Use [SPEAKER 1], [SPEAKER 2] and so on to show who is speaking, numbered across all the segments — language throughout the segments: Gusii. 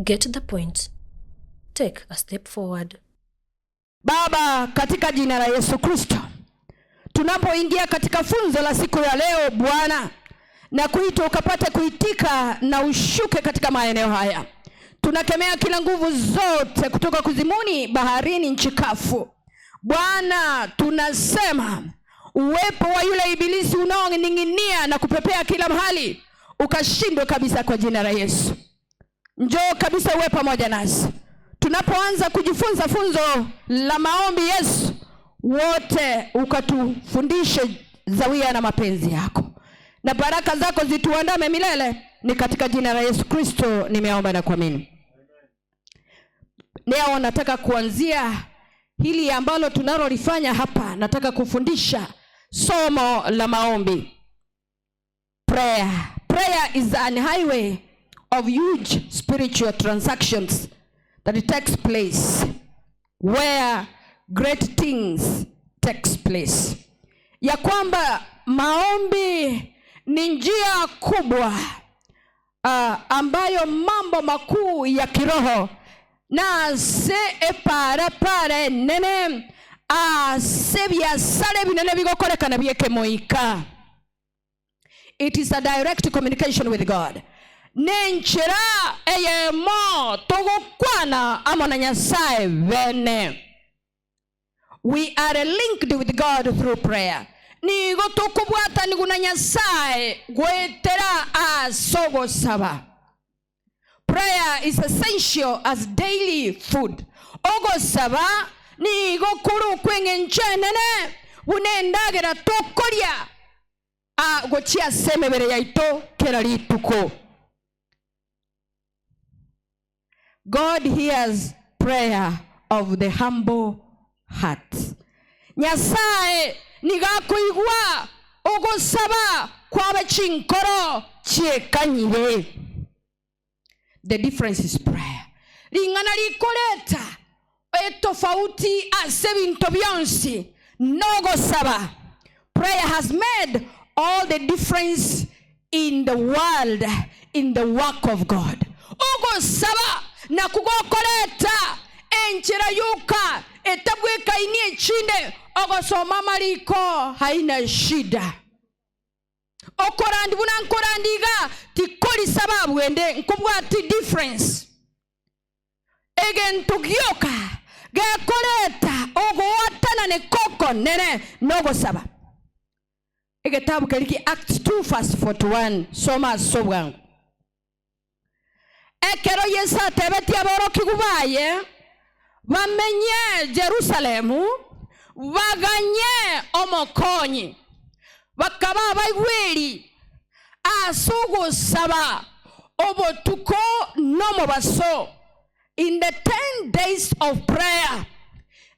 [SPEAKER 1] Get the point, take a step forward.
[SPEAKER 2] Baba, katika jina la Yesu Kristo, tunapoingia katika funzo la siku ya leo Bwana, na kuita ukapate kuitika na ushuke katika maeneo haya. Tunakemea kila nguvu zote kutoka kuzimuni, baharini, nchi kafu. Bwana, tunasema uwepo wa yule ibilisi unaoning'inia na kupepea kila mahali ukashindwe kabisa kwa jina la Yesu. Njoo kabisa uwe pamoja nasi tunapoanza kujifunza funzo la maombi. Yesu, wote ukatufundishe zawia na mapenzi yako, na baraka zako zituandame milele. Ni katika jina la Yesu Kristo nimeomba na kuamini. Leo nataka kuanzia hili ambalo tunalolifanya hapa, nataka kufundisha somo la maombi. Prayer. Prayer is an highway of huge spiritual transactions that takes place where great things takes place, ya kwamba maombi ni njia kubwa ambayo mambo makuu ya kiroho nase eparapara enene ase ebiasara ebinene bigokorekana biekemoika. It is a direct communication with God. Nenchera eyemo togokwana amo na Nyasae bene. We are linked with God through prayer. Nigo tokobwatanigwa na Nyasae goetera ase ogosaba. Prayer is essential as daily food. Ogosaba nigo kore okw'engencho enene buna endagera tokoria a gochia ase emebere yaito kera rituko. God hears prayer of the humble heart. Nyasae nigo akoigwa ogosaba kwabe chinkoro chiekanyire. The difference is prayer. Ring'ana rikoreta etofauti ase ebinto bionsi nogosaba. Prayer has made all the difference in the world in the work of God. Ogosaba nakwo gokoreta enchera yoka etabwekaini echinde, ogosoma amariko haina shida. Okorandi buna nkorandi iga tikori sababu ende nkobwati difference. Egento gioka gekoreta ogoatananeka okonene nogosaba. Egetabu keria kia Acts 2 verse 41 soma ase obwango. Ekero Yeso atebetie aborokigwa baye bamenye Yerusalemu, baganye Omokonyi, bakaba abaigweri ase ogosaba obotuko nomobaso. In the ten days of prayer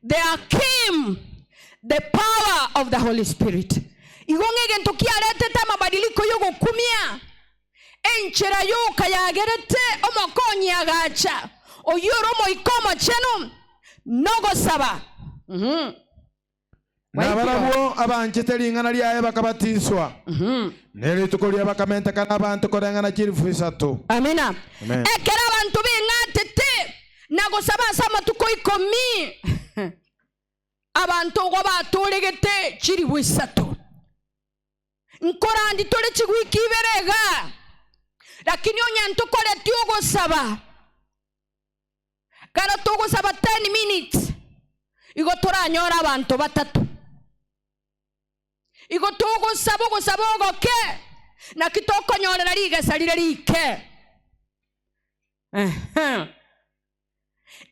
[SPEAKER 2] there came the power of the Holy Spirit. Igo ng'egento kiaretete amabadiliko y'ogokumia, enchera yoka yagerete Omokonyi agacha, oyio ore Omoika Omochenu, nogosaba. Mhm.
[SPEAKER 3] Na barabwo abanchete ring'ana riaye bakabatiswa, ne rituko riria bakamentekana abanto koreng'ana chilifu isato.
[SPEAKER 2] Amina.
[SPEAKER 3] Amen.
[SPEAKER 2] Ekero abanto beng'atete na gosaba ase amatuko ikomi, abanto igo batooregete chilifu isato. Nkorandi tore chigwiki ibere iga, lakini onye ntokoreti ogosaba, Kare togosaba ten minutes igo toranyore abanto batato. Igo togosaba ogosaba ogoke naki tokonyorera rigesa rire rike. Ehe.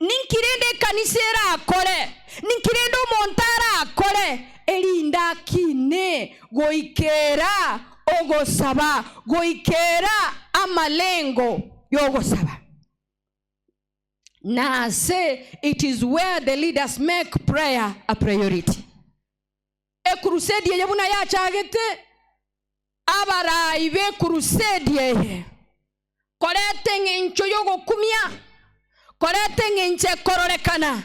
[SPEAKER 2] Ninki rende ekanisa erakore? Ninki rende omonto arakore erinde akine goikera ogosaba, goikera amalengo y'ogosaba? Na ase it is where the leaders make prayer a priority. Ekurusedi eye buna yachagete, abarai b'ekurusedi eye koreta eng'encho y'ogokumia, koreta eng'encho ekororekana,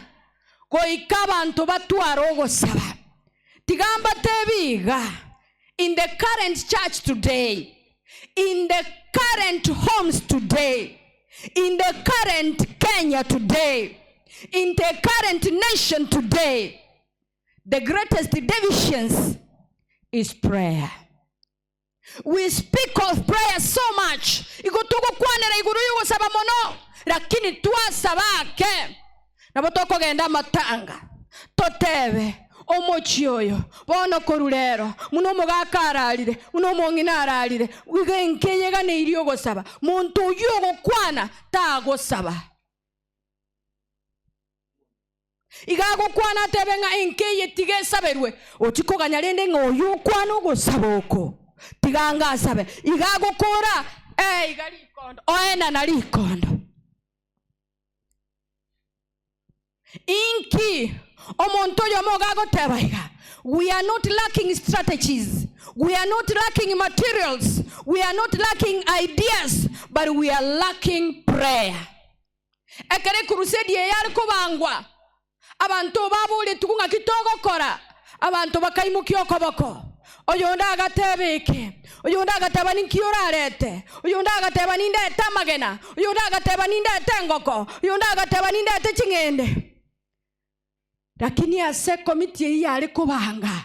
[SPEAKER 2] goika abanto batware ogosaba. Tiga mbatebi iga, in the current church today, in the current homes today. In the current Kenya today, in the current nation today, the greatest deficiency is prayer. We speak of prayer so much, igo togokwanera igoro y'ogosaba mono, lakini twasaba ake. Nabo tokogenda amatanga, totebe, Omochie oyo, bono korwa rero, buna omogaka ararire, buna omong'ina ararire, igo enka eye eganeirie ogosaba. Monto oyio ogokwana tagosaba. Iga agokwana atebe ng'a enka eye tiga esaberwe, ochia koganya rende ng'a oyio okwana ogosaba oko tiga anga asabe. Iga agokora ee iga rikondo, oenana rikondo. Inki omonto oyomo iga agoteba iga? We are not lacking strategies, we are not lacking materials, we are not lacking ideas, but we are lacking prayer. Ekero ekurusedi eye yare kobangwa, abanto baboretigwe ng'aki togokora, abanto bakaimokia okoboko, oyonde agateba eke, oyonde agateba ninki orarete, oyonde agateba nindete amagena, oyonde agateba nindete engoko, oyonde agateba nindete ching'ende. Lakini ase ekomiti eyio yare kobanga,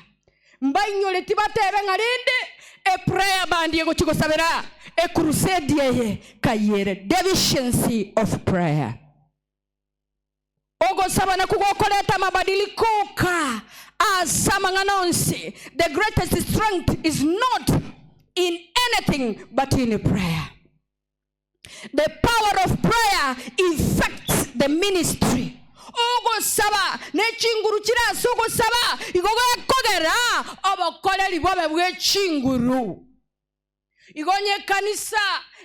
[SPEAKER 2] mbainyoreti batebe ng'a rende eprayer band egochia gosabera ecrusade eye kayere, deficiency of prayer. Ogosaba nakwo gokoreta amabadiliko oka ase amang'ana onsi. The greatest strength is not in anything but in prayer. The power of prayer infects the ministry. Ogosaba ne chinguru chire ase ogosaba igo gekogera obokoreri bobe bwe chinguru. Igo onye ekanisa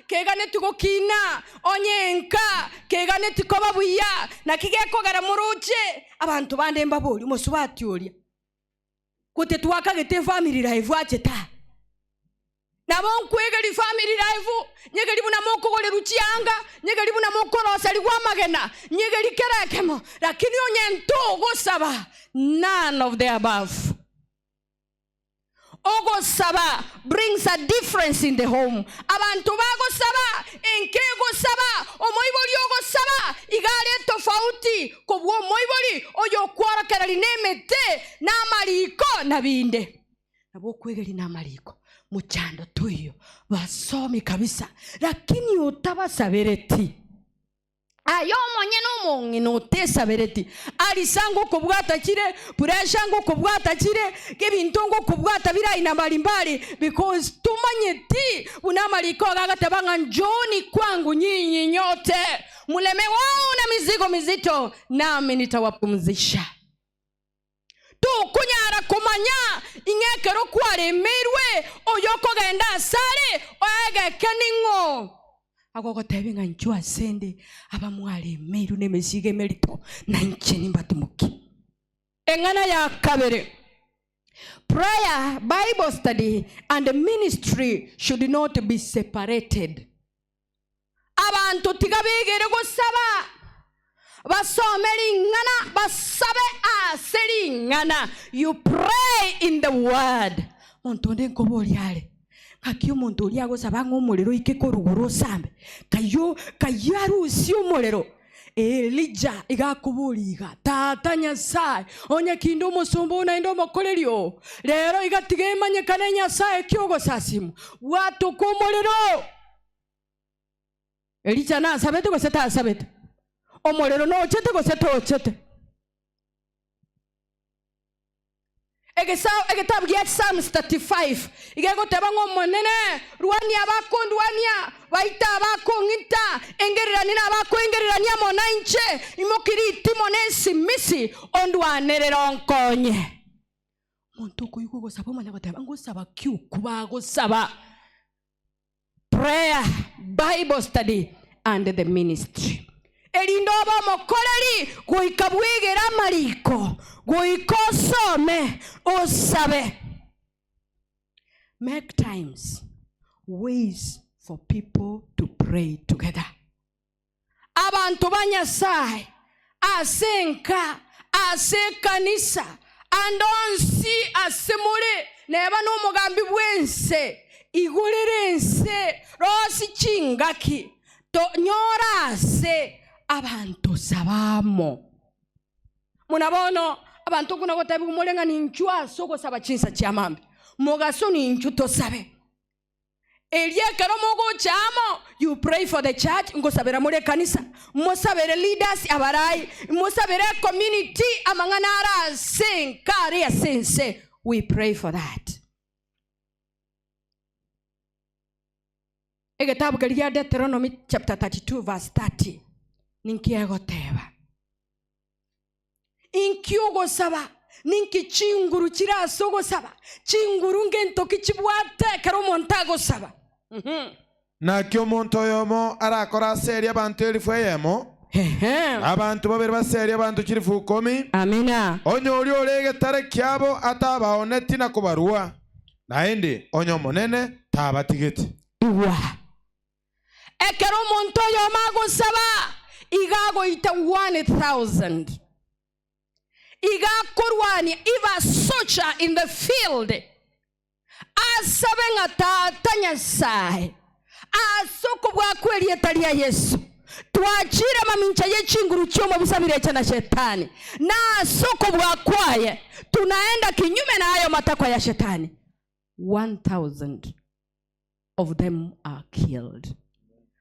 [SPEAKER 2] keganeti gokina, onye enka keganeti koba buya, naki gekogera moroche abanto bande mbaborie omosubati oria, Gote twakagete efamily life achete aa? Nabo nkwegeri family life, nyegeri buna mokogoreru chianga, nyegeri buna mokoroserigwa amagena, nyegeri kera ekemo, lakini onye ntogosaba none of the above. Ogosaba brings a difference in the home. Abanto bagosaba, enka egosaba, omoibori ogosaba iga are tofauti kobua omoibori oyokworokereria nemete na amariko na binde. Nabo okwegeria namariko mochando toiyo basomi kabisa lakini otabasabereti. Aye omonyene omong'ina otesabereti, arisa ngokobwata chire, pressure ngokobwata chire, ebinto ngokobwata bire aina mbari mbari, because tomanyeti buna amariko iga agateba ng'a njooni kwangu nyinyi nyote mulemewao na mizigo mizito, nami nitawapumzisha. Tokonyara komanya ing'a ekero kwaremeirwe oyokogenda asare oegeke ning'o. Agogotebia ng'a inchuo asende abamwaremeirwe nemesigo emerito, na inche nimbatimokie. Eng'ana ya kabere, Prayer, Bible study and ministry should not be separated. Abanto tiga begere gosaba, basome ring'ana, basabe ase ring'ana. You pray in the word. Monto onde nkoboria are, ng'aki omonto oria agosaba ng'a omorero oike korwa igoro osambe? Kayio kayio arusie omorero. Elija iga akoboria iga, Tata Nyasae, onye kinde omosomba oo naende omokoreri oo, rero iga tiga emanyekane Nyasae ki ogosasimwa, bwatoka omorero. Elija nasabete gose tasabete? Omorero nochete gose tochete? Egesa- Egetabu gia Psalms 35 iga egoteba ng'a Omonene, rwania abakondwania, baite abakong'ita, engereranie na abakoengererania amo nainche, imokia ritimo na esimisi, ondwanerere onkonye. Omonto okoigwa ogosaba omanye goteba ngosaba ki okwo bagosaba? Prayer, Bible study and the ministry. Erinde obe omokoreri goika bwegere amariko, goika osome, osabe. Make times, ways for people to pray together. Abanto ba Nyasae, ase enka, ase ekanisa, ande onsi ase more, neba nomogambi bw'ense, igorera ense, rosie chingaki. Tonyora ase abanto saba amo. Buna bono abanto nkuna gotebigwa more ng'a ninchwo ase ogosaba chinsa chia mambia, mogaso ninchwo tosabe. Erio ekero mogocha amo, you pray for the church, ngosabera more ekanisa, mosabere leaders abarai, mosabere ecommunity amang'ana are ase enka are ase ense, we pray for that. Egetabu keria gia Deuteronomy chapter 32 verse 30 ninki egoteba? Inki ogosaba? Ninki chinguru chire ase ogosaba? Chinguru ngento ki chibwate ekero omonto agosaba? Mhm.
[SPEAKER 3] Naki omonto oyomo arakore aserie abanto elifu eyemo,
[SPEAKER 2] Ehe.
[SPEAKER 3] na abanto babere baserie abanto chilifu ikomi,
[SPEAKER 2] Amina.
[SPEAKER 3] onye oria ore egetare kiabo atabaoneti na kobarua, Naende onye Omonene tabatigeti.
[SPEAKER 2] Igwa! Ekero omonto oyomo agosaba, iga agoita 1,000. Iga akorwania, if a soldier in the field asabe ng'a Tata Nyasae, Ase okobua kw'erieta ria Yeso, twachire mamincha ye chinguru chi'omobisa birecha na Shetani, na ase okobua kwaye tunaenda kinyume na ayo matakwa ya Shetani. 1000 of them are killed.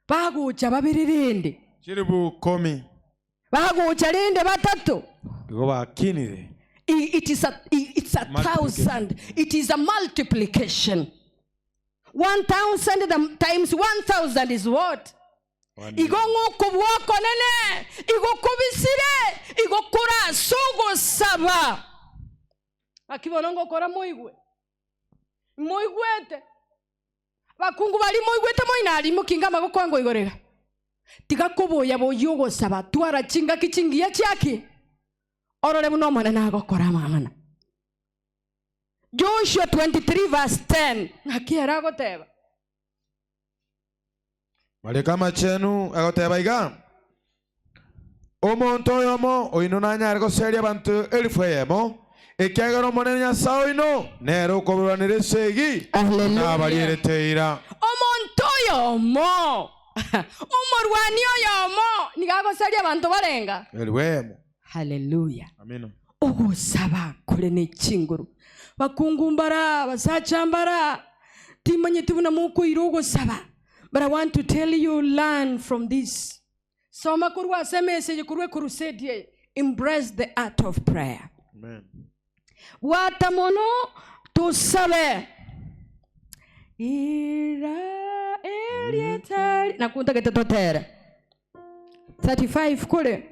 [SPEAKER 2] Bagocha babere rende.
[SPEAKER 3] Chilifu ikomi.
[SPEAKER 2] Bagocha rende batato.
[SPEAKER 3] Igo bakinire.
[SPEAKER 2] It is a, it's a thousand. It is a multiplication. 1000 times 1000 is what? Igo ng'a okobua okonene igo kobisire, igo kore ase ogosaba. Naki bono ngokora moigwe? Moigwete? Abakungu baria moigwete moino aria mokinge amaboko ango igoro iga. Tiga koboya boyia ogosaba, twara chingaki chingiya chiaki, orore buna Omonene agokora amang'ana. Joshua 23 verse 10, ng'aki ere agoteba?
[SPEAKER 3] Mariko Amachenu agoteba iga, Omonto oyomo oino nanyare goseria abanto elifu eyemo, ekiagera Omonene Nyasae oino nere okobarwanera esegi,
[SPEAKER 2] Haleluya.
[SPEAKER 3] nabarierete eira.
[SPEAKER 2] Omonto oyomo, omorwani oyomo, nigo agoseria abanto barenga?
[SPEAKER 3] Elifu eyemo.
[SPEAKER 2] Haleluya.
[SPEAKER 3] Amina.
[SPEAKER 2] Ogosaba kore ne chinguru. Bakungu mbara, abasacha mbara, timanyeti buna mokoira ogosaba, but I want to tell you learn from this. Soma korwa ase emesa eye korwa ekurusedi eye, embrace the art of prayer.
[SPEAKER 3] Amen.
[SPEAKER 2] Bwata mono tosabe. Ira erietari nakuntagete totere 35 kore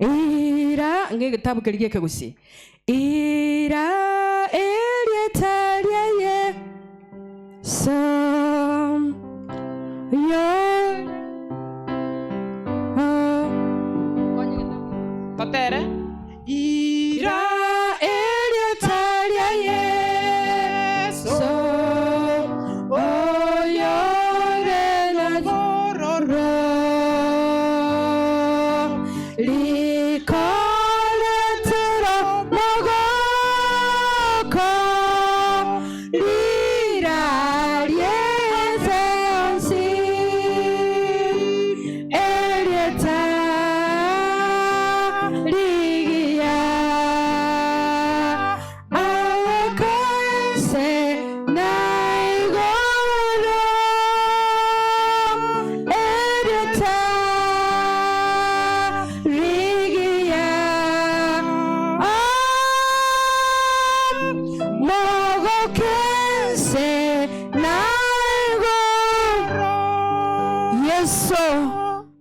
[SPEAKER 2] Ira ng'egetabu keria gi'ekegusii. Ira erieta ria Yeso
[SPEAKER 4] Totere.
[SPEAKER 2] Ira erieta ria Yeso oyore na bororo rikoretera mogoko rira riense onsi erieta rigiya abakanse na igoro erieta rigiya mogokense na igoro Yeso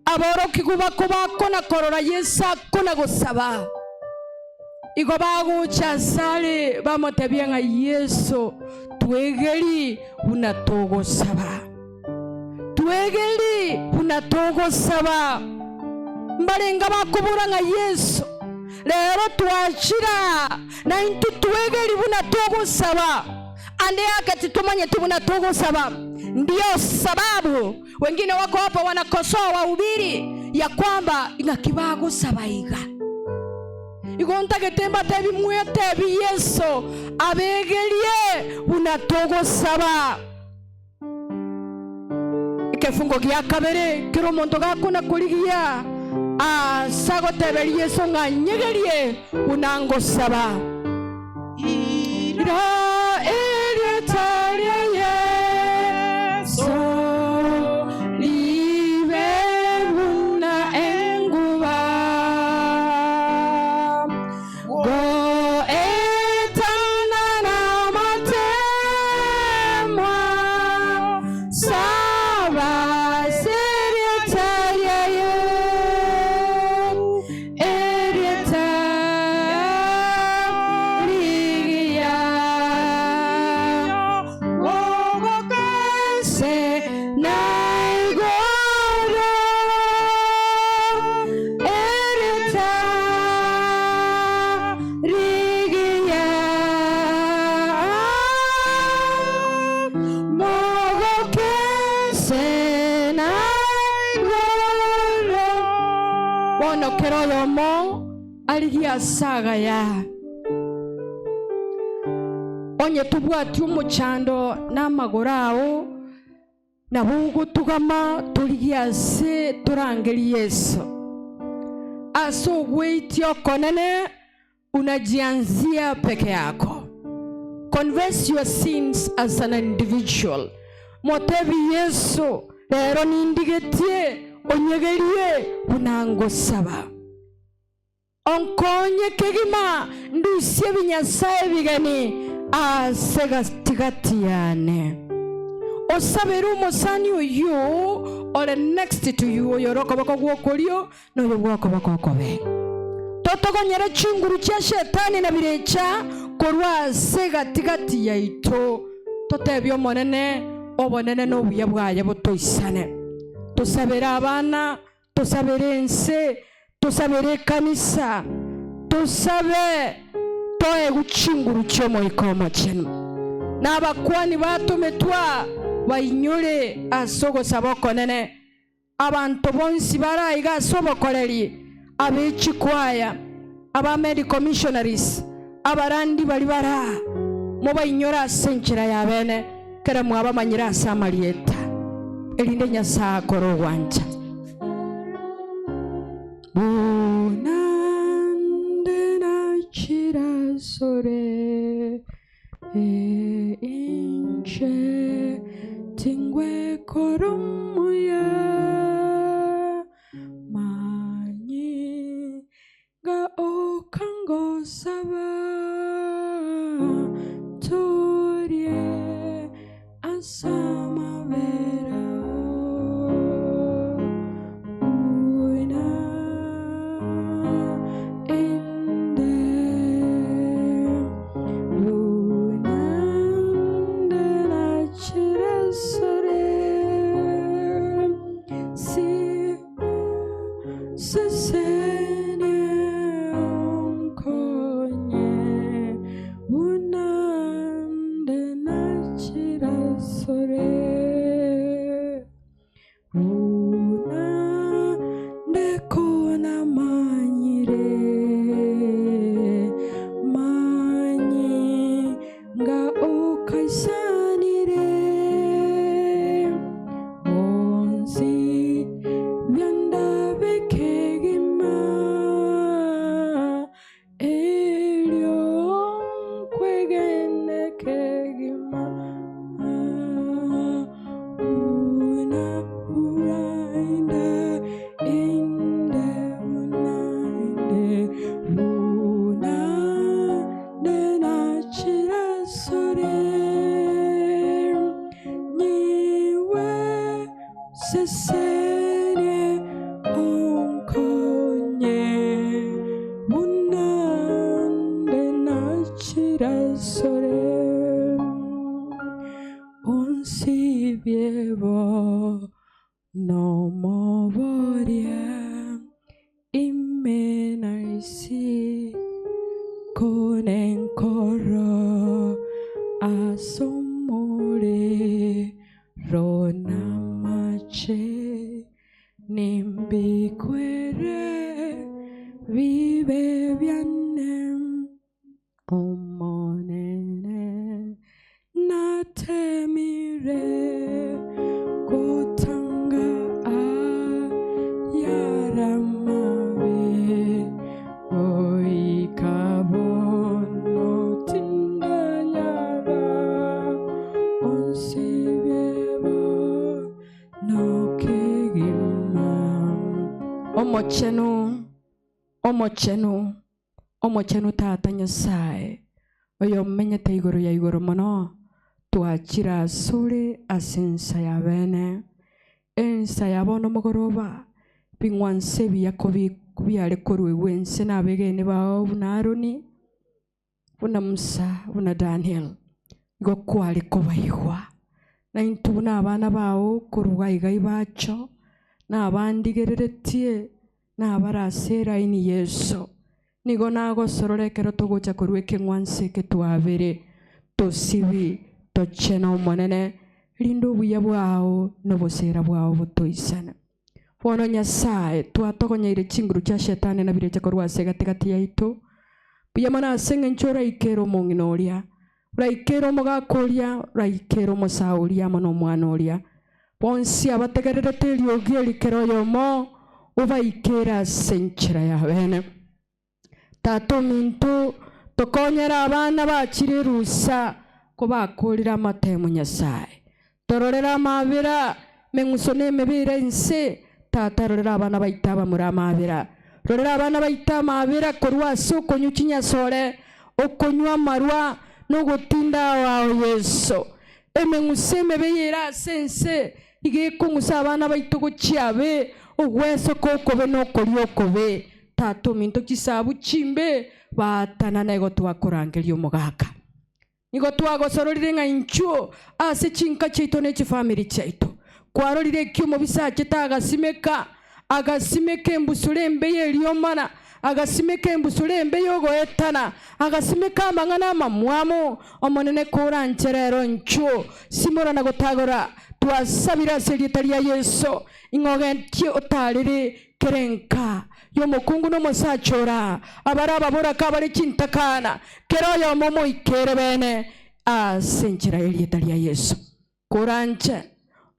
[SPEAKER 2] aborokigwa bakobakona korora Yeso akona gosaba. Igo bagocha asare, bamotebia ng'a Yeso, twegeri buna togosaba. Twegeri buna togosaba. Mbarenge bakobora ng'a Yeso, rero twachire aa, na intwe twegeri buna togosaba. Ande yake titomanyeti buna togosaba. Ndiyo sababu wengine wako hapa wanakosoa wahubiri ya kwamba ing'aki bagosaba iga. Igo ntagete mbatebi mwetebi Yeso abegerie buna togosaba. Ekefungo gia kabere, kera omonto gakona korigia aase agoteberia Yeso ng'a nyegerie buna ngosaba. Ira erieta ria Yeso ribe buna enguba, goetana namatemwa, saba ase erieta ria Yeso. Erieta rigiya ogokase na igoro. Erieta rigiya mogokese na igoro. Bono kera oyomo arigie ase agaya. Onye tobwati omochando namagoro ao, nabo ogotugama torigie ase torangerie Yeso. Ase ogweitia okonene unajianzia peke yako. Confess your sins as an individual. Motebie Yeso, Rero nindigetie onyegerie buna ngosaba. Onkonye kegima ndusie ebinyasae ebigeni ase gati-gati yane. Osabere omosani oyio ore next to you, oyore okoboko gw'okorio na oyo bw'okoboko okobe. Totogonyere chinguru chia Shetani na birecha korwa ase gati-gati yaito, totebie Omonene obonene na obuya bwaye botoisane. Tosabere abana, tosabere ense, tosabere ekanisa, tosabe toegwe chinguru chi'Omoika Omochenu. Na abakuani batometwa bainyore ase ogosaba okonene. Abanto bonsi bare aiga ase obokoreri, abe chikwaya, aba medical missionaries, abarandi baria bare aa, mobainyore ase enchera ya bene, ekero mwabamanyire ase amarieta, erinde Nyasae akore ogwancha. Buna nde nachire asore. Inche tingwekora omuya, manyinga okangosaba, torie ase amabera ao. Buna inde. Buna ndekonamanyire manyinga okaisanire bonsi biandabe kegima erio nkwegene kegima buna buna inde inde buna inde buna nde nachire asore nyiwe sesenie onkonye buna nde nachire asore onsibie bono omoboria ime na isiko nenkoro as'omorero namache nimbikwere bibe biane Omonene natemire gotanga. Omochenu, Omochenu, Omochenu Tata Nyasae, oyomenyete igoro ya igoro mono, twachire asore ase ensa ya bene, ensa ya bono mogoroba, bing'wanso ebiya kobi biare koruegwa ense nabegeni bao buna Aroni, buna Musa, buna Daniel, igo kware kobaigwa. Na intwe buna abana bao korwa iga ibacho, na abandigereretie, na abare ase eraini Yeso, nigo nagosorora ekero togocha korwa ekeng'wanso eke twabere, tosibi, tochene Omonene, rinde obuya bwao na oboseera bwao botoisane. Bono Nyasae, twatogonyeire chinguru chia Shetani na birecha korwa ase egati-gati yaito. Mbuya mono ase engencho oraikere omong'ina oria, oraikere omogaka oria, oraikere omosae oria amo nomwana oria. Bonsi abategererete eriogi eri kera oyomo obaikere ase enchera ya bene. Tata ominto, tokonyere abana bachire erusa kobakorire amatemo Nyasae. Tororere amabera, emeng'uso na emebe ere inse. Tata rorera abana baito abamura amabera. Rorera abana baito amabera korwa ase okonywa chinyasore, okonywa amarwa, na ogotinda ao ao Yeso. Emeng'uso emebe eyere ase ense iga ekong'usa abana baito gochia abe, ogwesoka okobe na okoria okobe. Tata ominto chisabu chimbe, baatanana igo twakorangeria omogaka. Nigo twagosororire ng'a inchuo ase chinka chiaito ne chifamiri chiaito. Kwarorire eki omobisa achete agasimeka, agasimeka embusuro embe y'eriomana, agasimeka embusuro embe y'ogoetana, agasimeka amang'ana amamwamu. Omonene koranche rero inchuo, simora na gotagora, twasabire ase erieta ria Yeso, ing'a ogentie otarere Kera enka y'omokungu na omosacha ora, abare ababoraka abare chintakana, kera oyomo omoikere bene ase enchera y'erieta ria Yeso. Koranche,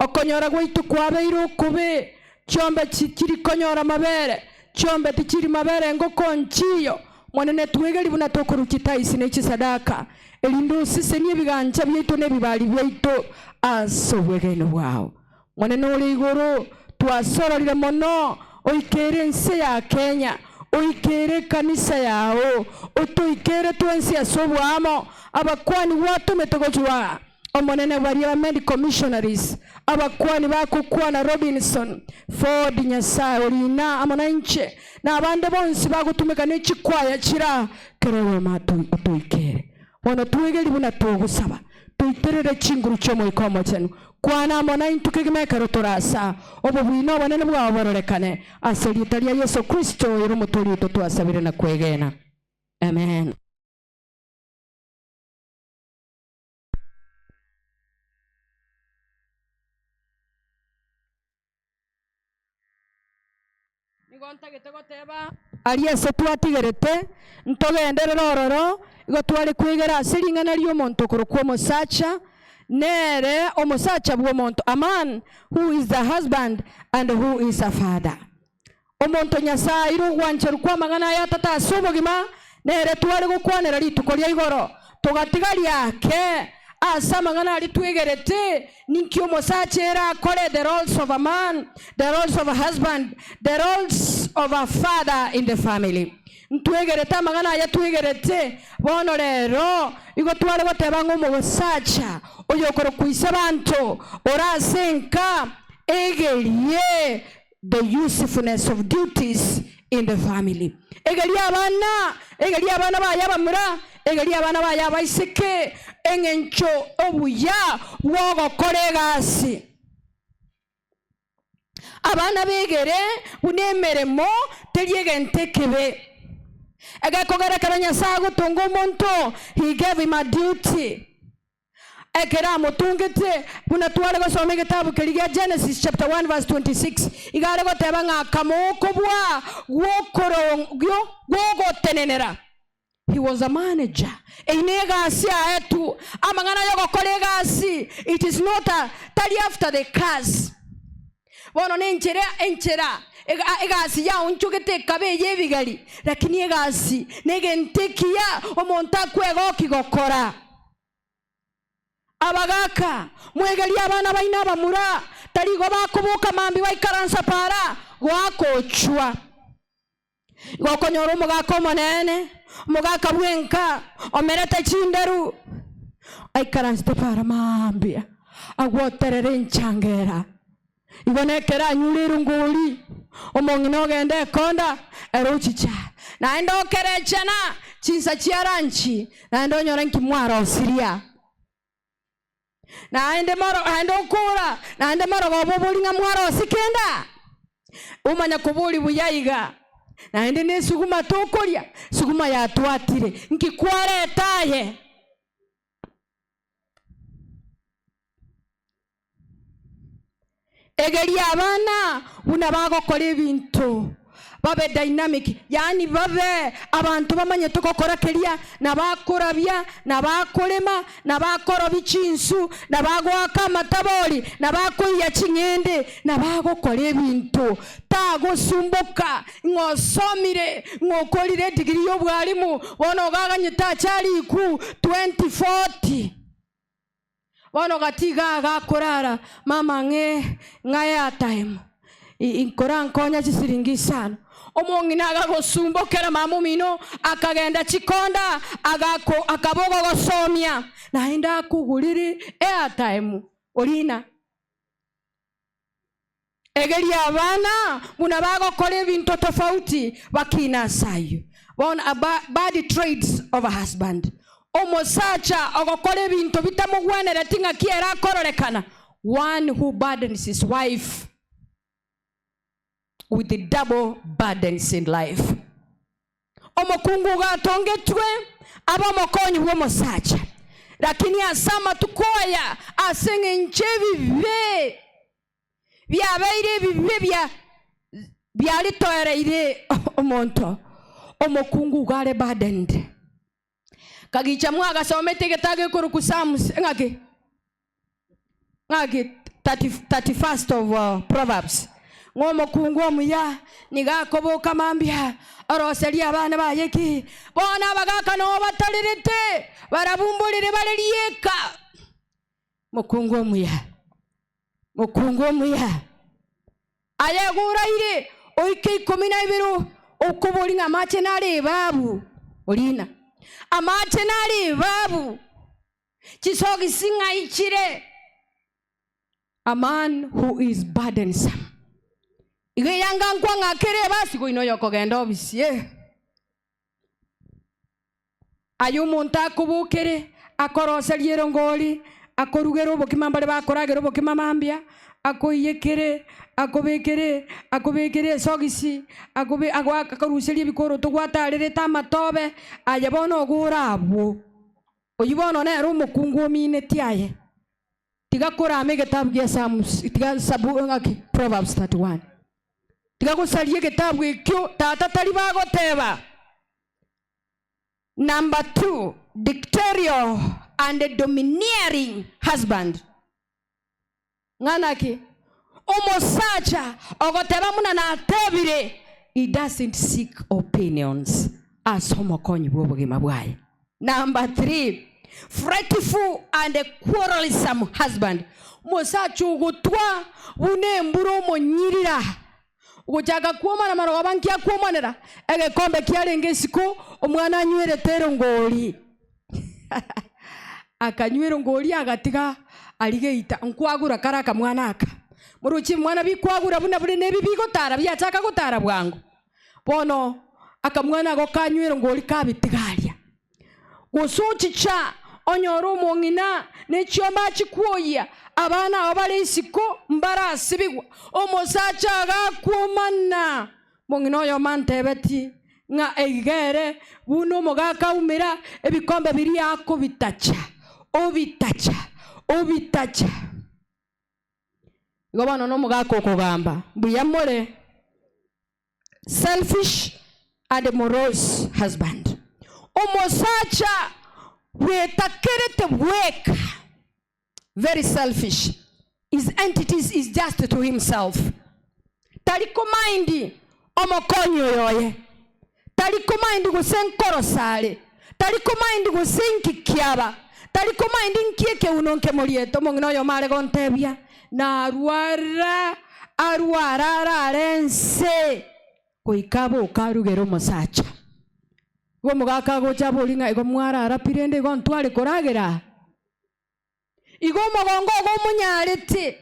[SPEAKER 2] okonyora gwaito kwabeire okobe, chiombe tichiri konyora mabere, chiombe tichiri mabere engoko nchiyo. Monene twegeri buna tokorua chitaisi ne chisadaka, erinde osesenie ebigancha biaito na ebibari biaito ase obwegeni bwao. Monene ore igoro, twasororire mono, oikere ense ya Kenya, oikere ekanisa yao, otoikere twensi ase oboamo, abakuani gwatomete gochwa Omonene baria ba medical missionaries, abakuani bagokwana Robinson, Ford, Nyasae orina amo nainche, na abande bonsi bagotumeka ne chikwaya chira kera oyomo otoikere. Bono twegerie buna togosaba, toiterere chinguru chi'Omoika Omochenu. Kwana amo naintwe kegima ekero torasa obobui na obonene bwao bororekane, ase erieta ria Yeso Kristo, oyore Omotoori oito twasabire na kwegena. Amen. Nigo ntagete goteba aria ase twatigerete, ntogenderere ororo, igo tware kwegera ase ring'ana ri'omonto okorokwa omosacha, nere omosacha bw'omonto, a man who is the husband and who is a father. Omonto Nyasae aire ogwancherwa kw'amang'ana aya atato ase obogima, nere tware gokwanera rituko ria igoro, togatiga riake ase amang'ana aria twegerete, Ninki omosacha ere akore, the roles of a man, the roles of a husband, the roles of a father in the family. Ntwegerete amang'ana aya twegerete, bono rero igo tware goteba ng'a omosacha oyokorokwa ise abanto ore ase enka egerie the usefulness of duties in the family. Egeria abana, egeria abana baye abamura, egeria abana baye abaiseke, eng'encho obuya bw'ogokora egasi. Abana begere buna emeremo teri egento ekebe. Egekogera ekero Nyasae agotonga omonto, he gave him a duty. Ekero amotongete, buna tware gosoma egetabu keria gia Genesis chapter 1 verse 26, iga are goteba ng'a akamoa okobua gw'ogotenenera. He was a manager. Eyio negasi yaye tu. Amang'ana yogokora egasi, it is not a, tari after the cars. Bono nenchera enchera egasi yaonchogete ekaba ey'ebigari, lakini egasi negento ekiya omonto akwegokia gokora. Abagaaka, mwegerie abana baino abamura, Tari igo bakoboka mambia baikaransa para goaka ochwa. Igo okonyora omogaka omonene, omogaka bw'enka, omerete chinderu, aikaransete para mambia, agwoterere enchangera. Igo nekero anyure erongori, omong'ina ogenda ekonda, ere ochicha. Naende okerechana chinsa chia ranchi, naende onyore nki mwarosiria. Naende moro, naende okora, naende morogoba obori ng'a mwarosie kenda. Omanya koboria buya iga, naende nesuguma tokoria, suguma yatwatire, nki kwareta aye? Egeria abana buna bagokora ebinto, babe dynamic, yaani babe abanto bamanyete gokora keria, na bakorabia, na bakorema, na bakorobia chinsu, na bagoaka amatabori, na bakoiya ching'ende, na bagokora ebinto. Tagosumboka ng'a osomire, ng'a okorire edigiri y'obwalimu, bono ogaganyete ache arikwu 2040. Bono gatiga iga akorara, mama ng'e ng'a airtime, nkorankonya chisiringi isano. Omong'ina agagosumbokera mama omino, akagenda chikonda, agako akaba ogogosomia, naende akogorere airtime orina. Egeria abana buna bagokora ebinto tofauti bakina ase ayio. Bono a bad traits of a husband. Omosacha ogokora ebinto bitamogwenereti ng'aki ere akororekana, one who burdens his wife with double burdens in life. Omokungu ogatongetwe abe omokonyi bw'omosacha, lakini ase amatuko aya ase eng'encho ebibe biabeire ebibe bia biaritoereire omonto, omokungu igo are burdened. Kagicha mwagasomete egetabu gekorokwa Psalms, ng'aki? Ng'aki 31st of Proverbs, ng'a omokungu omuya nigo akoboka mambia oroserie abana baye ki? Bono abagaka noo batarerete, barabumborere bare rieka. Mokungu omuya, mokungu omuya, aye igo oraire oike ikomi na ibere okoboria ng'a amache nare ebabu, orina, amache nare ebabu. Chisogisi ng'ai chire? A man who is burdensome. Igo eyanga nkwang'a kere ebasi goina oyokogenda obisi eh. Aye omonto akobokere, akoroserie erongori, akorugere obokima mbare bakoragera obokima mambia, akoiyekere, akobekere, akobekere esogisi, akobe agoaka akoruserie ebikoroto gwatarerete amatobe, aye bono ogure abwo. Oyio bono nere omokungu ominetie aye. Tiga korama egetabu gia Psalms, tiga Sabu ng'aki Proverbs 31. Tiga gosaria egetabu ekio tata tari bagoteba. Number 2, dictatorial and domineering husband. Ng'ana ki? Omosacha ogoteba buna natebire, he doesn't seek opinions ase omokonyi bw'obogima bwaye. Number 3, fretful and quarrelsome husband. Omosacha ogotwa buna embura omonyirira, ogochaka kwomana marogoba nki akwomanera? Egekombe kiarenge isiko, omwana anywerete erongori. Akanywa erongori agatiga aria geita, nkwagura kare akamwana aka. Moroche ebimwana bikwagura buna bire nebi bigotara biachaka gotara bwango. Bono akamwana ako kanywa erongori kabitiga aria. Gose ochicha onyore omong'ina ne chiombe achikwoyia, abana aba bare isiko mbarasibigwa. Omosacha agakwomana, omong'ina oyomo antebetie ng'a eiga ere buna omogaka aumera ebikombe biria akobitacha, obitacha, obitacha. Igo bono nomogaka okogamba, mbuya more. Selfish and morose husband, omosacha bwetakerete bweka, very selfish, his entities is just to himself, tari komind omokonyi oyo oye, tari komind gose nkorosa are, tari komind gose inki kiaba, tari komind nki ekeuno nkemoriete. Omong'ina oyomo are gontebia. Narwara, arware arare nse, goika aboke arugere omosacha. Igo omogaka agocha aborie ng'a igo mwarara pi rende igo ntware koragera? Igo omogongo ogo omonyarete,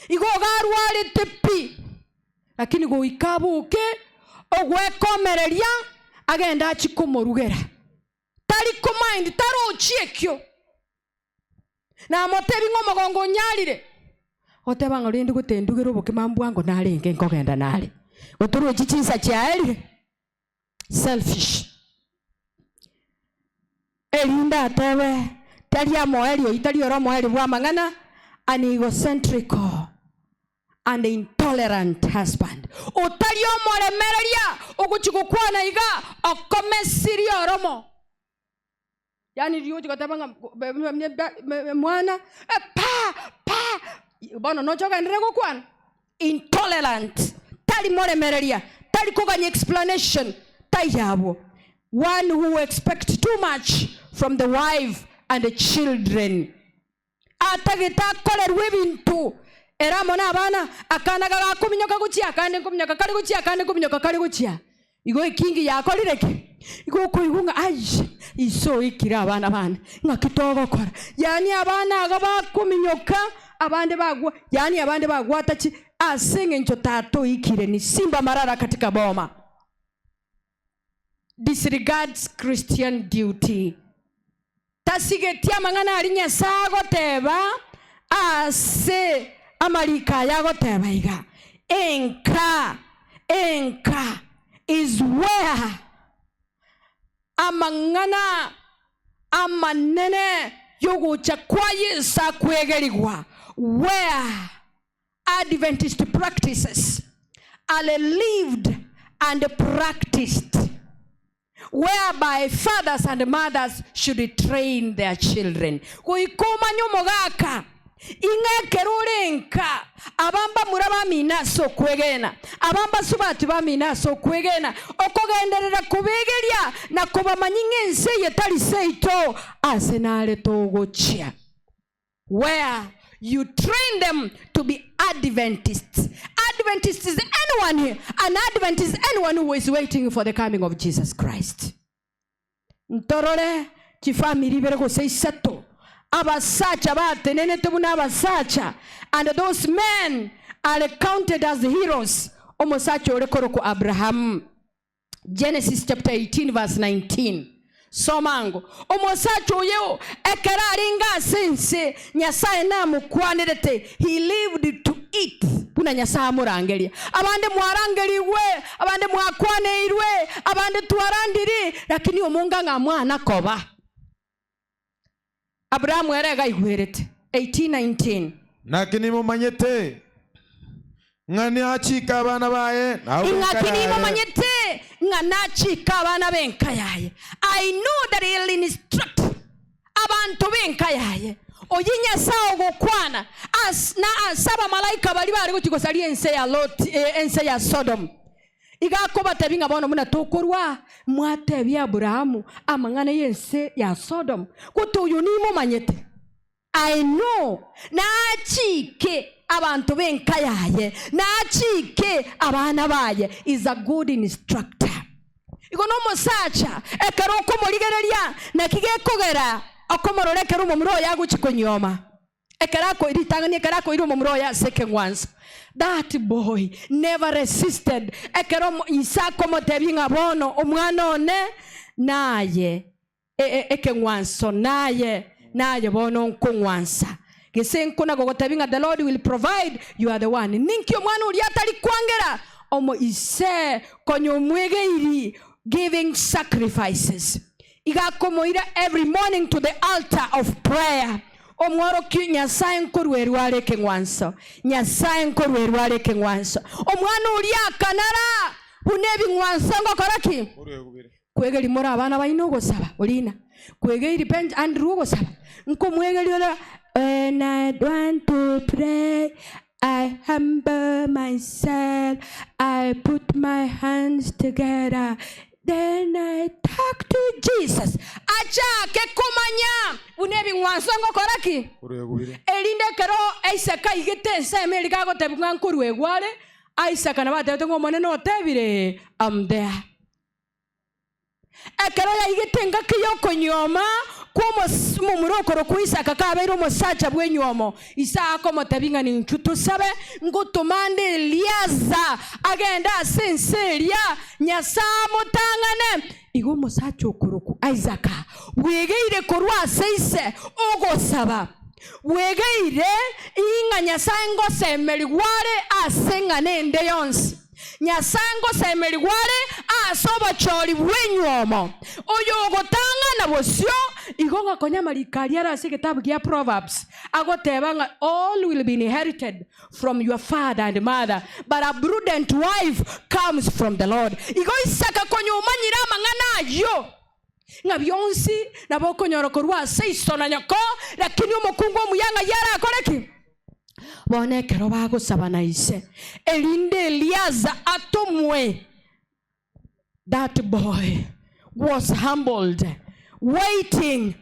[SPEAKER 2] igo ogo arwarete pi, lakini goika aboke ogwekomereria agende achie komorugera. Tari komind, tarochi ekio. Namotebi ng'a omogongo onyarire, goteba ng'a rende gotendugera obokima mbwango narenge nkogenda nare. Gotorochi chinsa chiaerire. Selfish. Erinde atebe tari amoerio oyio tari ore omoerio bw'amang'ana, an egocentrical and intolerant husband. Otari omoremereria ogochia gokwana iga okomesirie oromo. Yaani riria ogochia goteba ng'a mwana pa pa bono noche ogenderere gokwana. Intolerant, tari moremereria, tari koganya explanation, taiyo abwo. One who expect too much from the wife and the children. Atagete akorerwe ebinto ere amo nabana, akana gagakominyoka gochia akande nkominyoka kare gochia akande nkominyoka kare gochia. Igo ekingi yakorire ki? Igo okoigwa ng'a aye, ise oikire abana bane, ng'aki togokora? Yaani abana iga bakominyoka, abande bagwa, yaani abande bagwata chi ase eng'encho tata oikire ni simba marara katika boma. Disregards Christian duty. Tasigeti amang'ana aria Nyasae agoteba ase amariko aya agoteba iga, Enka, enka is where amang'ana amanene y'ogocha kwa Yeso akwegerigwa, where Adventist practices are lived and practiced. Whereby fathers and mothers should train their children. Goika omanye omogaka, ing'a ekero ore nka, aba mbamura bamino ase okwegena, aba mbasubati bamino ase okwegena, okogenderera kobegeria na kobamanyia ng'a ense eye tari seito, ase nare togochia. Where you train them to be Adventists. Adventist is anyone, an Adventist is anyone who is waiting for the coming of Jesus Christ. Ntorore chifamiri ibere gose isato abasacha batenenete buna abasacha and those men are counted as heroes omosacha ore korokwa Abrahamu. Genesis chapter 18 verse 19. Soma ango. Omosacha oyo ekero arenge ase ense, Nyasae namokwanerete, he lived to it, buna Nyasae amorangeria. Abande mwarangerigwe, abande mwakwaneirwe, abande twarandiri, lakini omonga ng'a mwana koba. Abrahamu ere iga aigwerete. 18:19.
[SPEAKER 3] Naki nimomanyete ng'a nachike abana baye na ab'enka
[SPEAKER 2] Ing'aki
[SPEAKER 3] yaye.
[SPEAKER 2] nimomanyete ng'a nachike abana b'enka yaye. I know that he'll instruct abanto b'enka yaye. Oyio Nyasae ogokwana as, na ase abamalaika baria bare gochia gosaria ense ya Loti, eh, ense ya Sodom. Iga akobatebia ng'a bono buna tokorwa, mwatebia Abrahamu amang'ana y'ense ya Sodomu, gose oyo nimomanyete. I know, nachike abanto b'enka yaye, nachike abana baye, is a good instructor. Igo nomosacha ekero okomorigereria, naki gekogera okomorora ekero omomura oye agochia konyuoma. Ekero ako ritang'ani ekero akoira omomura oye ase ekeng'wanso, that boy never resisted ekero omo ise akomotebia ng'a bono omwana one naye e- e- ekeng'wanso naye naye bono nkong'wansa. Gese nkona gogotebia ng'a the Lord will provide, you are the one. Ninki omwana oria atari kwangera? Omo ise konya omwegeiri giving sacrifices. Iga akomoira every morning to the altar of prayer. Omworokia Nyasae nkoruerwa are ekeng'wanso, Nyasae nkoruerwa are ekeng'wanso. Omwana oria akanara buna ebing'wanso ngokora ki? Kwegeria more abana baino ogosaba, Orina. Kwegeiri Benj Andrew ogosaba. Nkomwegeria ore When I want to pray, I humble myself, I put my hands together. Then I talk to Jesus. Achake komanya buna ebing'wanso ngokora ki? Erinde ekero Isaka aigete ensemo eria gagotebigwa ng'a nkoruegwa are, Isaka nabo atebete ng'a Omonene otebire, I'm there. Ekero yaigete engaki y'okonyuoma kw'omomura okorokwa Isaka kabeire omosacha bw'enyuomo, Isaka akomotebia ng'a ninchwe tosabe, ngotoma nde Eliaza agende ase ense eria, Nyasae amotang'ane. Igo omosacha okorokwa Isaka bwegeire korwa ase ise ogosaba, bwegeire ing'a Nyasae ngosemerigwa are ase eng'ana ende yonsi. Nyasae ngosemerigwa are ase obochori bw'enyuomo, oyogotang'ana bosio. Igo ngakonya amariko aria are ase egetabu gia Proverbs, agoteba ng'a all will be inherited from your father and mother, but a prudent wife comes from the Lord. Igo Isaka konya omanyire amang'ana ayio, ng'a bionsi nabo okonyora korwa ase iso na nyoko, lakini omokungu omuya ng'ai arakore ki? Bono ekero bagosaba na ise, erinde Eliaza atomwe, that boy was humbled, waiting.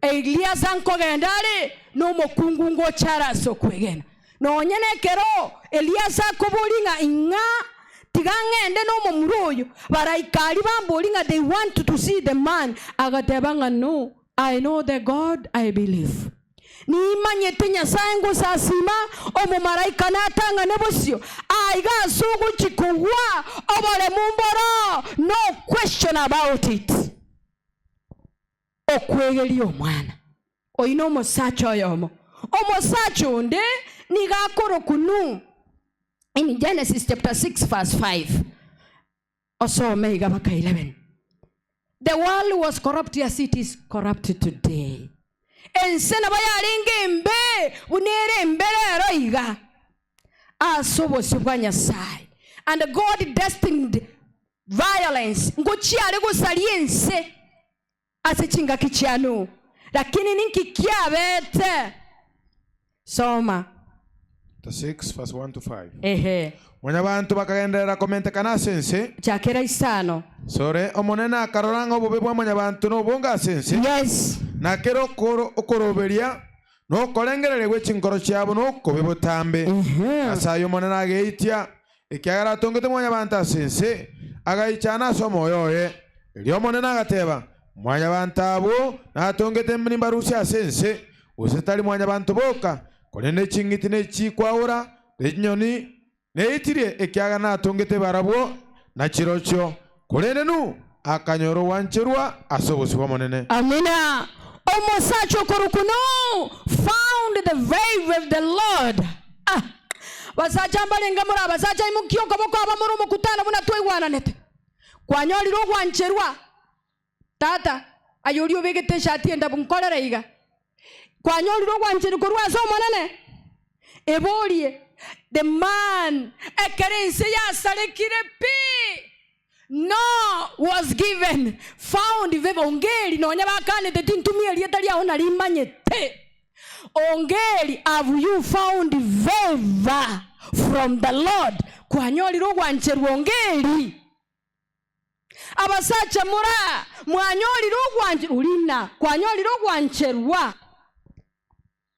[SPEAKER 2] Eliaza nkogenda are nomokungu ngocha are ase okwegena. Nonya nekero Eliaza akoboria ng'a ing'a tiga ng'ende nomomura oyo, baraika aria bamborie ng'a they want to see the man, agateba ng'a no, I know the God I believe. Nimanyete Nyasae ngosasima, omomalaika natang'ane bosio aiga ase ogochia kogwa oboremu mboro, no question about it. Okwegeria omwana. Oyio nomosacha oyomo. Omosacha onde nigo akorokwa Nuhu in Genesis chapter 6 verse 5. Osome iga baka 11. The world was corrupt as it is corrupt today. Ense nabo yarenge embe buna ere embe rero iga ase obosio bwa Nyasae. And God destined violence ngochiare gosaria ense ase chingaki chia Nuhu. Lakini ninki kiabete? Soma.
[SPEAKER 3] Chapter 6 verse 1 to 5.
[SPEAKER 2] Ehe.
[SPEAKER 3] Mwanyabanto bakagenderera komentekana ase ense.
[SPEAKER 2] Chakera isano.
[SPEAKER 3] Sore Omonene akarora ng'a obobe bwa mwanyabanto nobonge ase ense,
[SPEAKER 2] Yes.
[SPEAKER 3] na kera okoro- okoroberia na okorengereria gwe chinkoro chiabo nokobe botambe. Ase ayio Omonene ageitia, ekiagera atongete mwanyabanto ase ense, agaichana ase omoyo oye. Erio Omonene agateba, Mwanyabanto abwo natongete nimbarusie ase ense, gose tari mwanyabanto boka, korende ching'iti ne chikwaura, ne chinyoni, neitirie, ekiagera natongete barabwo na chirochio. Korende Nuhu akanyora ogwancherwa ase obosio bw'Omonene.
[SPEAKER 2] Amina. Omosacha okorokwa Nuhu found the favor of the Lord. Ah! Basacha mbarenge more abasacha imokia okoboko aba more omokutano buna twaigwananete. Kwanyorire ogwancherwa. Tata, aye oria obegete eshati endabu nkorere iga. Kwanyorire ogwancherwa korwa ase Omonene? Eborie, the man, ekero ense yasarekire pi, Noah was given, found favor, ongeri nonya bakanete tintumia erieta riao narimanyete. Ongeri have you found favor from the Lord? Kwanyorire ogwancherwa ongeri? Abasacha mora mwanyorire ogwancherwa, Urina, kwanyorire ogwancherwa.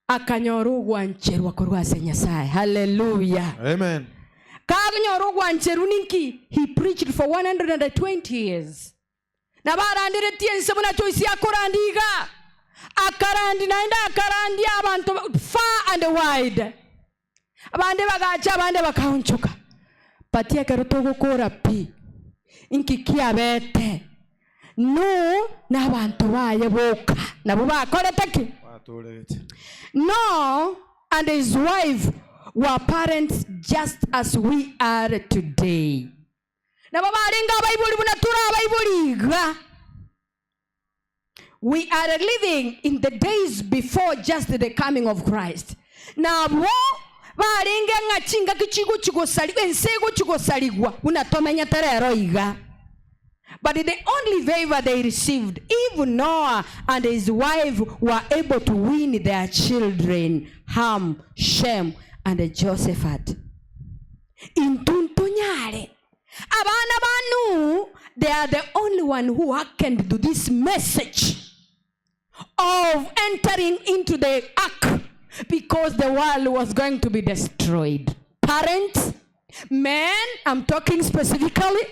[SPEAKER 2] Akanyora ogwancherwa korwa ase Nyasae. Haleluya.
[SPEAKER 3] Amen.
[SPEAKER 2] Kanyora ogwancherwa ninki? He preached for 120 years. Nabo aranderetie ense buna Joyce akorandia iga. Akarandia naende akarandia abanto far and wide. Abande bagacha abande bakaonchoka. But ekero togokora pi, inki kiabete? Nuhu na abanto baye boka nabwo bakorete ki?
[SPEAKER 3] Batoregete.
[SPEAKER 2] Noah and his wife were parents just as we are today. Nabo barenge abaibori buna tore abaibori iga. We are living in the days before just the coming of Christ. Nabwo barenge ng'a chingaki chigochi gosarigwa, ense egochi gosarigwa buna tomenyete rero iga. But the only favor they received, even Noah and his wife were able to win their children, Ham, Shem, and Josephat. Intwe ntonyare. Abana ba Nuhu, they are the only one who hearkened to this message of entering into the ark because the world was going to be destroyed. Parents, men, I'm talking specifically,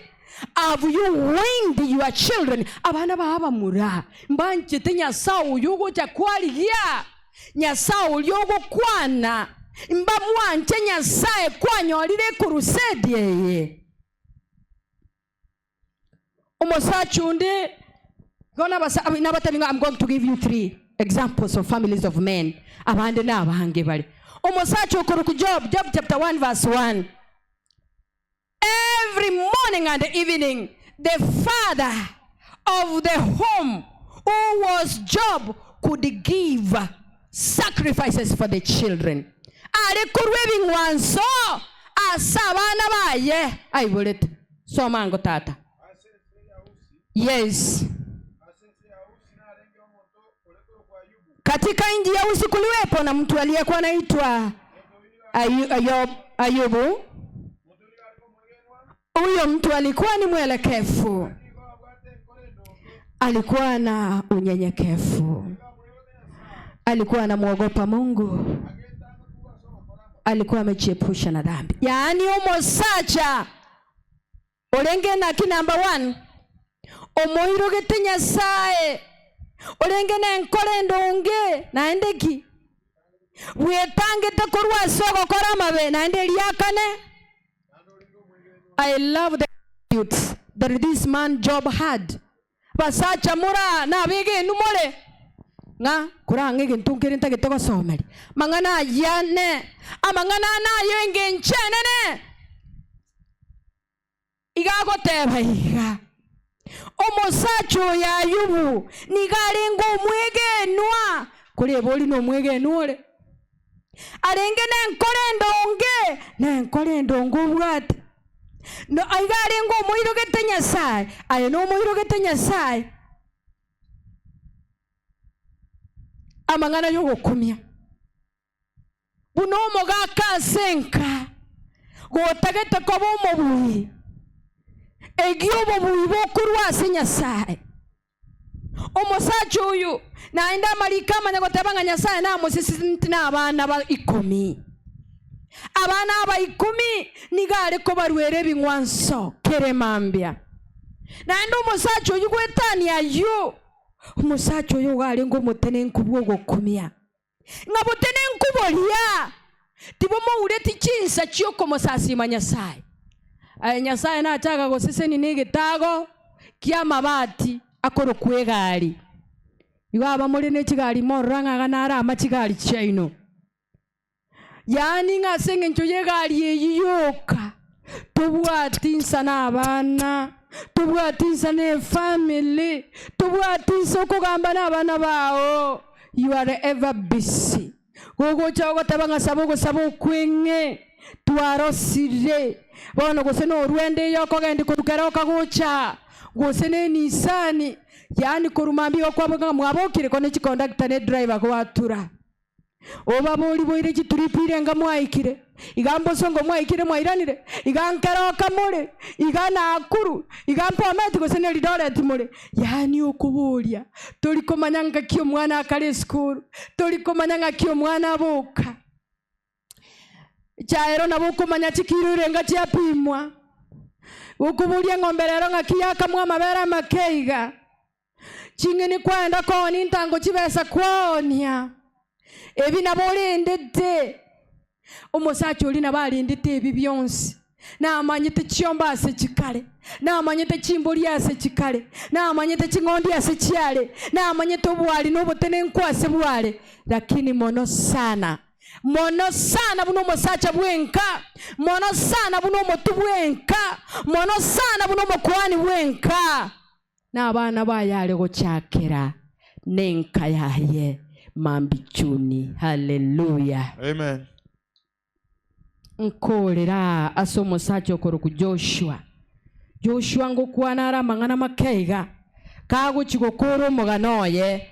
[SPEAKER 2] have you weaned your children? Abana ba abamura mbanchete Nyasae oyo ogocha kwarigia, Nyasae oria ogokwana, mbamwanche Nyasae kwanyorire ekurusedi eye. Omosacha onde igo nabasa nabatebi ng'a I'm going to give you 3 examples of families of men, abande nabange bare. Omosacha okorokwa Job, Job chapter 1 verse 1. Every morning and evening the father of the home who was Job could give sacrifices for the children. Are korwa ebing'wanso ase abana baye aiborete. Soma ango tata. Yes. Katika nchi ya Usi kuliwepo na mtu aliyekuwa anaitwa Ayu, Ayubu. Huyo mtu alikuwa ni mwelekefu, alikuwa na unyenyekevu, alikuwa anamwogopa Mungu, alikuwa amejiepusha na dhambi. Yaani omosacha orenge naki number one omoirogete Nyasaye orenge nenkoro endonge naende ki bwetangete korwa ase ogokora amabe naende eriakane. I love the attitude that this man Job had. Basacha mora nabegenu more ng'a korang'e egento nkere ntagete gosomeria mang'ana ayane amang'ana anayo engencho enene. Iga agoteba iga, Omosacha oyo Ayubu nigo arenge omwegenwa, korebe oria nomwegenwa ore, arenge nenkoro endonge, nenkoro endonge obwate. No iga arenge omoirogete Nyasae, aye nomoirogete Nyasae. Amang'ana y'ogokumia. Buna omogaka ase enka, gotagete koba omobui, egia obobui bokorwa ase Nyasae. Omosacha oyo naende amariko amanya goteba ng'a Nyasae namosesenti nabana ba ikomi. Abana aba ikomi nigo are kobaruera ebing'wanso kere mambia. Naende omosacha oyio goetania ayio, omosacha oyo igo arenge omotenenku bw'ogokumia. Ng'a botenenku boria tibomoureti chinsa chi'okomosasiima Nyasae. Aye Nyasae nachaka gosesenia negetago ki'amabati akorokwa egari. Igo aba more ne chigari morora ng'a iga nare ama chigari chiaino. Yaani ng'a ase eng'encho y'egari eyio yoka Tobwati insa nabana, tobwati insa nefamily, tobwati insa okogamba nabana bao, you are ever busy. Gogocha ogoteba ng'a saba ogosaba okweng'e, twarosire, bono gose norwende eye okogendi korwa keroka gocha, gose ne Nissan, yaani korwa mambia igo kwaboka ng'a mwabokire ko ne chikondakta ne driver gwatura. Obaborie boire chituripi irenga mwaikire, iga mbosongo mwaikire mwairanire, iga nkeroka more, iga Nakuru, iga Bomet gose ne Eldoret more. Yaani okoboria, tori komanya ngaki omwana akare esukuru, tori komanya ng'aki omwana aboka. Chaero nabo okomanya chikiro irenga chiapimwa, gokoboria eng'ombe rero ng'aki yakamwa amabere amake iga. Ching'eni kwaenda koonia intango chibesa kwaoonia, ebi nabo orendete. Omosacha oria nabo arendete ebi bionsi, namanyete chiombe ase chikare, namanyete chimbori ase chikare, namanyete ching'ondi ase chiare, namanyete obwari na obotenenku ase bware, lakini mono sana, mono sana buna omosacha bw'enka, mono sana buna omotu bw'enka, mono sana buna omokuani bw'enka. Na abana baye are gochakera nenka yaye mambichuni. Haleluya!
[SPEAKER 3] Amen.
[SPEAKER 2] Nkorera ase omosacha okorokwa Joshua. Joshua ngokwana are amang'ana make iga, kagochia gokora omogano oye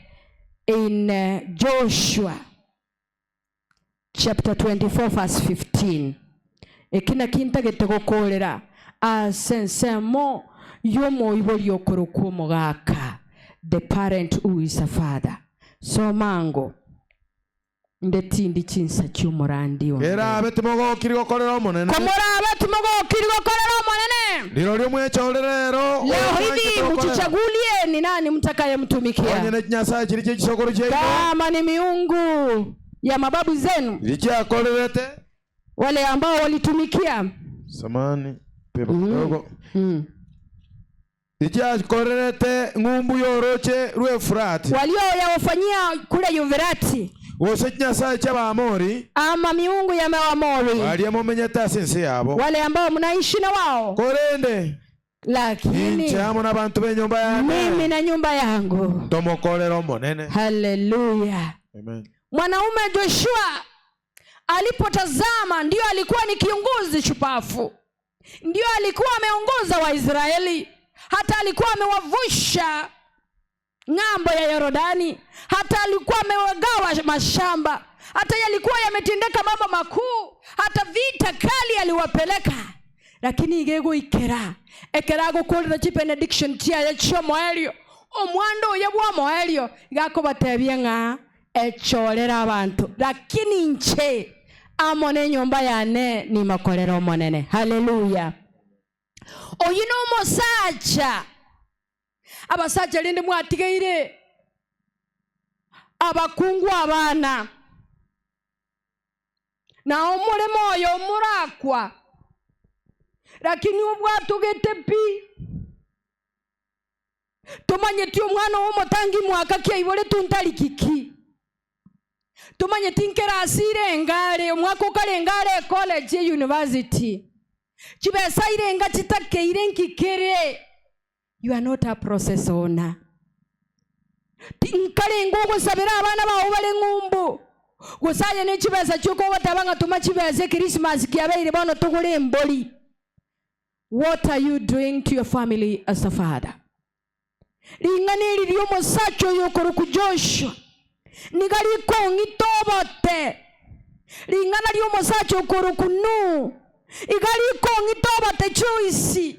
[SPEAKER 2] in Joshua. Chapter 24 verse 15. Eki nakio ntagete gokoorera. Ase ensemo y'omoibori okorokwa omogaka, the parent who is a father. Soma ango, Inde tindi chinsa chi'omorandi onde.
[SPEAKER 3] Kerabe timogokiri gokorera Omonene.
[SPEAKER 2] Komorabe timogokiri gokorera Omonene.
[SPEAKER 3] Rirorio mwechore rero
[SPEAKER 2] Leo
[SPEAKER 3] oyo mwanchete
[SPEAKER 2] hivi
[SPEAKER 3] gokorera.
[SPEAKER 2] mjichagulie ni nani mtakayemtumikia.
[SPEAKER 3] Onye ne chinyasae chiria chie chisokoro chiaino.
[SPEAKER 2] Kama ni miungu ya mababu zenu.
[SPEAKER 3] Chiria chiakorerete.
[SPEAKER 2] Wale ambao walitumikia.
[SPEAKER 3] Samahani, pepo kidogo. Tichiakorerete ng'umbu y'orooche rw'Efurati.
[SPEAKER 2] Walioyawafanyia kule Yufurati.
[SPEAKER 3] Gose chinyasae chi'Abaamori.
[SPEAKER 2] Ama miungu ya Maamori.
[SPEAKER 3] Baria momenyete ase ense yabo.
[SPEAKER 2] Wale ambao mnaishi na wao.
[SPEAKER 3] Korende
[SPEAKER 2] Lakini
[SPEAKER 3] inche amo nabanto b'enyomba yane.
[SPEAKER 2] Mimi na nyumba yangu.
[SPEAKER 3] Ntomokorere Omonene.
[SPEAKER 2] Haleluya.
[SPEAKER 3] Amen.
[SPEAKER 2] Mwanaume Joshua alipotazama, ndiyo alikuwa ni kiongozi shupafu, ndiyo alikuwa ameongoza Waisraeli, hata alikuwa amewavusha ng'ambo ya Yorodani, hata alikuwa amewagawa mashamba, hata yalikuwa yametendeka mambo makuu, hata vita kali aliwapeleka. Lakini igegoikera ekero agokorera chibenediction chiaye chi'omoerio, omwando oye bw'omoerio, iga akobatebia ng'a Echorere abanto, lakini inche amo nenyomba yane nimokorere Omonene. Haleluya! Oyio nomosacha. Abasacha rende mwatigeire abakungu abana, na omore moyo morakwa, lakini obwatogete pi. Tomanyeti omwana omotangi mwaka ki aiboretwe ntariki ki? Tomanyeti nkerasi irenga are, omwaka okarenga are ecollege, euniversity? Chibesa irenga chitakeire nki kere? You are not a process owner. Nkarenge ogosabera abana bao bare ng'umbu, gose aye ne chibesa chioka ogoteba ng'a toma chibesa ekrismasi kiabeire bono togore embori. What are you doing to your family as a father? Ring'ana eri ri'omosacha oyo okorokwa Joshua niga rikong'ita obote. Ring'ana ri'omosacha okorokwa Nuhu iga rikong'ita obote Joyce.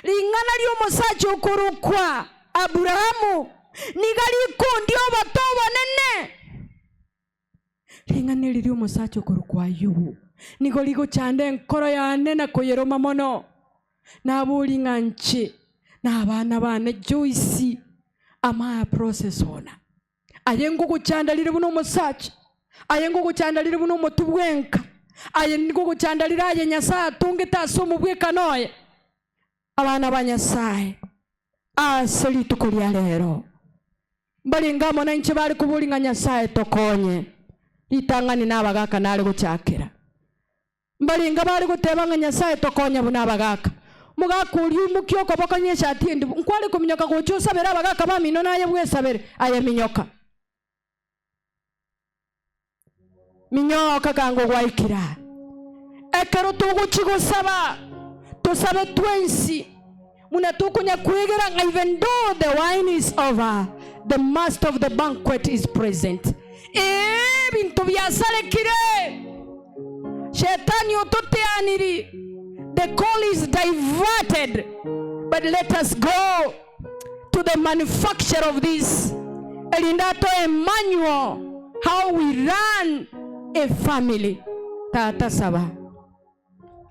[SPEAKER 2] Ring'ana ri'omosacha okorokwa Abrahamu niga rikondia obote obonene. Ring'ana eri ri'omosacha okorokwa Ayubu nigo rigochanda enkoro yane na koyeroma mono. Naborie ng'a inche na abana bane Joyce amaya process ona. Aye ngogochanda rire buna omosacha, aye ngogochanda rire buna omotwe bwenka, aye ngogochanda rire aye Nyasae atongete ase omobwekano oye. Abana ba Nyasae, ase rituko ria rero, mbarenge amo nainche bare koboria ng'a Nyasae tokonye, ritang'ani nabagaka nare gochakera. Mbarenge bare goteba ng'a Nyasae tokonye buna abagaka. Omogaka oria oimokia okoboko onye eshati endibu, nkware kominyoka gocha osabere abagaka bamino naye bwesabere, aye minyoka. Minyoka kango gwaikire aa. Ekero togochia gosaba, tosabe twensi buna tokonya kwegera ng'a even though the wine is over, the master of the banquet is present. Ee, ebinto biasarekire. Shetani ototeaniri. The call is diverted. But let us go to the manufacture of this, erinde atoe manual how we run a family. Tata saba.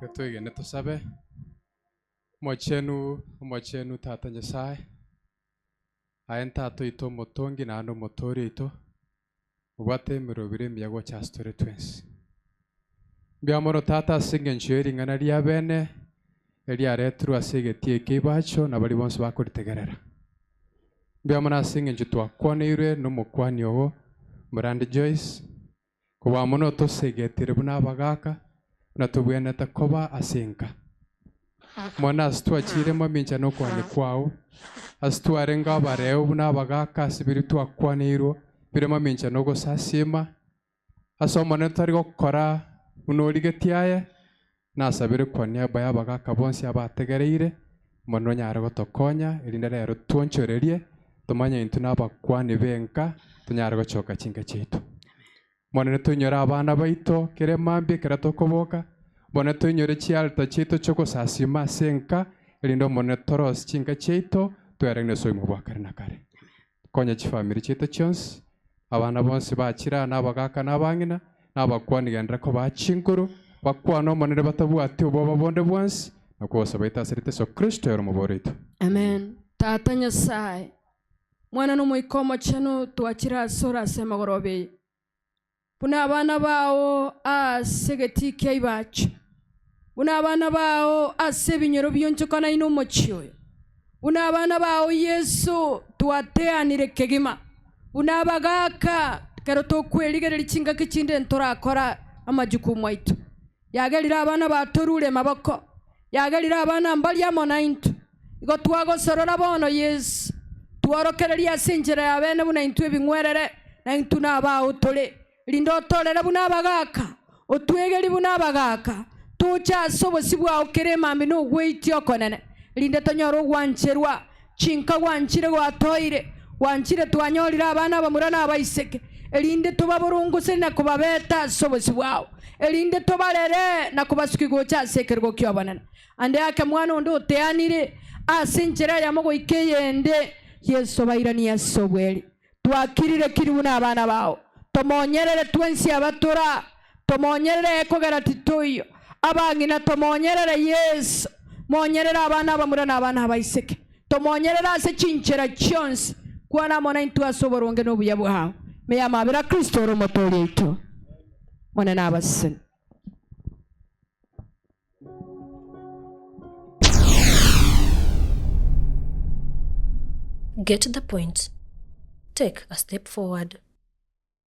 [SPEAKER 5] Reka twegene tosabe. Omochenu, Omochenu Tata Nyasae, aye Tata oito omotongi naende omotoori oito, obwate emerobiro emiya gocha ase tore twensi. Mbuya mono Tata ase engencho ye ring'ana ria bene eriaretirwe ase egetii eke ibacho na baria bonsi bakoritegerera. Mbuya mono ase engencho twakwaneirwe nomokwani oo Morandi Joyce, kobua mono otosegetire buna abagaaka, buna tobwenerete koba ase enka. Mono ase twachire mamincha nokwania kwao, ase twarenge abareu buna abagaaka ase biria twakwaneirwe bire mamincha nogosasiima, Ase Omonene tari gokora buna origetie aye, nasabire kwa niaba y'abagaaka bonsi abategereire, Omonene onyare gotokonya, erinde rero twonchorerie, tomanye intwe nabakuani b'enka, tonyare gochoka chinka chiaito. Omonene toinyore abana baito kera emambia ekero tokoboka, Bono toinyore chialtar chiaito chi'ogosasima ase enka, erinde Omonene torosie chinka chiaito, tweeranie ase obogima bwa kare na kare. Konya chifamiri chiaito chionsi, abana bonsi bachire aa na abagaaka na abang'ina, na abakuani genderera kobaa chinkuru, bakwane Omonene batabwati obwoba bonde bwonsi, na kogosaba baito ase rieta Yeso Kristo ere Omobori oito.
[SPEAKER 2] Amen. Tata Nyasae, Mwana na Omoika Omochenu, twachire asore ase emegoroba eye, buna abana bao ase egetii kia ibacho, buna abana bao ase ebinyoro bionchokanaine omochie oyo, buna abana bao Yeso twateanire kegima, buna abagaaka ekero tokwerigereria chingaki chinde ntorakora amajukumu aito. Yagerire abana batorure maboko, yagerire abana mbaria amo naintwe. Igo twagosorora bono Yeso, tworokererie ase enchera ya bene buna intwe ebing'werere, na intwe nabao tore. Rinde otorere buna abagaaka, otwegerie buna abagaaka, toche ase obosio bwao kera emambia na ogweitia okonene, rinde tonyore ogwancherwa. Chinka gwanchire gwatoire, gwanchire twanyorire abana abamura na abaiseke, erinde tobaborongosere na kobabeta ase obosio bwao, erinde tobarere na kobasukia gocha ase ekerogo ki'obonene. Ande ake mwana onde oteanire ase enchera eyemo goika eyende, Yeso bairanie ase obweri. Twakirire kiri buna abana bao. Tomonyerere twensi abatora, tomonyerere ekogera titoiyo. Abang'ina tomonyerere Yeso, monyerere abana abamura na abana abaiseke. Tomonyerere ase chinchera chionsi. Kwana amo naintwe ase oboronge na obuya bwao. Ime y'amabera a Kristo ore Omotoori oito. Monene abaseni.
[SPEAKER 1] Get the point. Take a step forward.